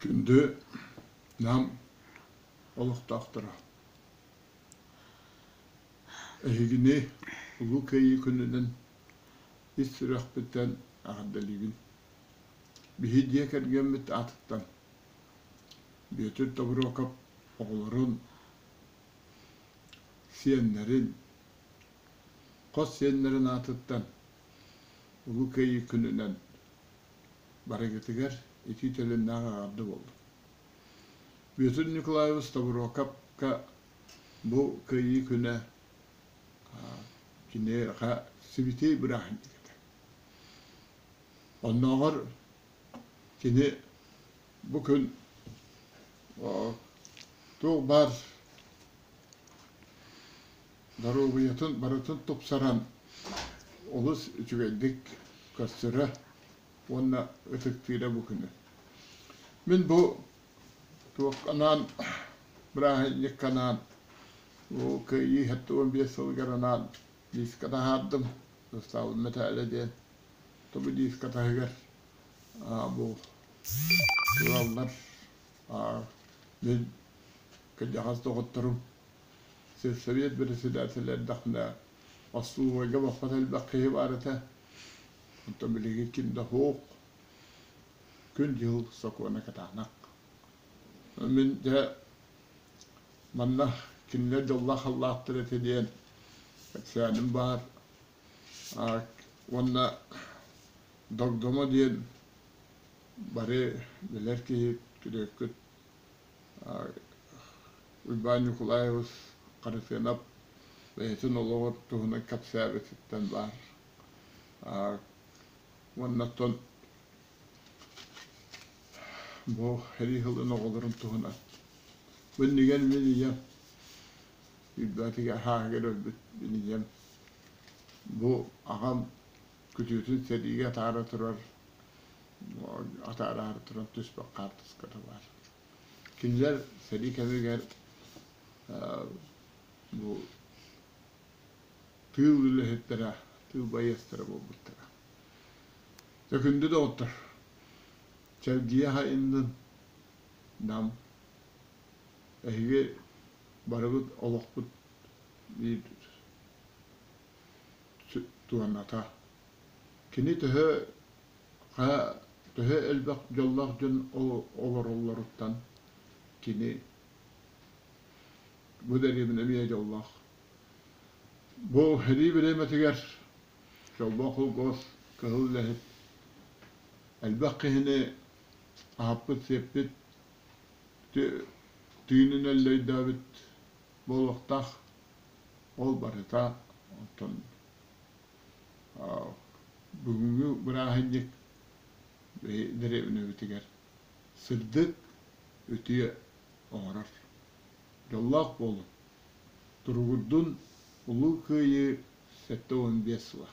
Күндү Нам олохтоохторо! Эһигини Улуу Кыайыы күнүнэн ис сүрэхпиттэн эҕэрдэлиибин! Биһи дьиэ кэргэммит аатыттан Бүөтүр Тобуруокап оҕолорун, сиэннэрин, хос сиэннэрин аатыттан Улуу Кыайыы күнүнэн барыгытыгар итии төлөннөөх эҕэрдэ буоллун. Бүөтүр Николаевич Тобуруокапка бу Кыайыы күнэ киниэхэ сибитиэй бырааһынньык этэ. Оннооҕор кини бу күн туох баар доруобуйатын барытын тупсаран олус үчүгэйдик көрсөрө уонна ытыктыыра бу күнү. Мин бу туох анаан бырааһынньыкка анаан бу Кыайыы 75 сылыгар анаан диска таһаардым Ыстаалын мэтээлэ диэн тобу диска таһыгар бу ыаллар мин кырдьаҕас доҕотторум сельсовет председателэ эрдэхпинэ остолобуойга баппат элбэх киһи баар этэ. Онтон билигин ким да суох. Күн-дьыл сокуона кытаанах. Мин дьэ манна кинилэр дьоллоох халлаахтар этэ диэн кэпсээним баар. Уонна Догдомо диэн бары билэр киһи күрүөккүт Уйбаан Ньукулаевич Харысыанап бэйэтин олоҕор туһунан кэпсээбититтэн баар. Уонна оттон бу сэрии сылын оҕолорун туһунан. Бу иннигэр мин ийэм Үрбээтигэ хааһыгар өлбүт мин ийэм бу аҕам күтүөтүн сэриигэ атаара турар атаараары туран түспэх хаартыската баар. Кинилэр сэрии кэмигэр бу тыыл үлэһиттэрэ, тыыл байыастара буолбуттара. Дьэ күндү доҕоттор, Чэлгийэ Хайыннын Нам эһиги барыбыт олохпут биир туоната. Кини төһө төһө элбэх дьоллоох дьон олороллоруттан кини бу дэриэбинэ эмиэ дьоллоох. Бу сэрии бириэмэтигэр Чолбон холкуос кыһыл үлэһит элбэх киһини аһаппыт-сиэппит, тыынын өллөйдөөбүт буолуохтаах. Ол барыта оттон бүгүҥҥү бырааһынньык дэриэбинэбитигэр сырдык, үтүө оҥорор. Дьоллоох буолун! Туругурдун Улуу Кыайыы 75 сыла!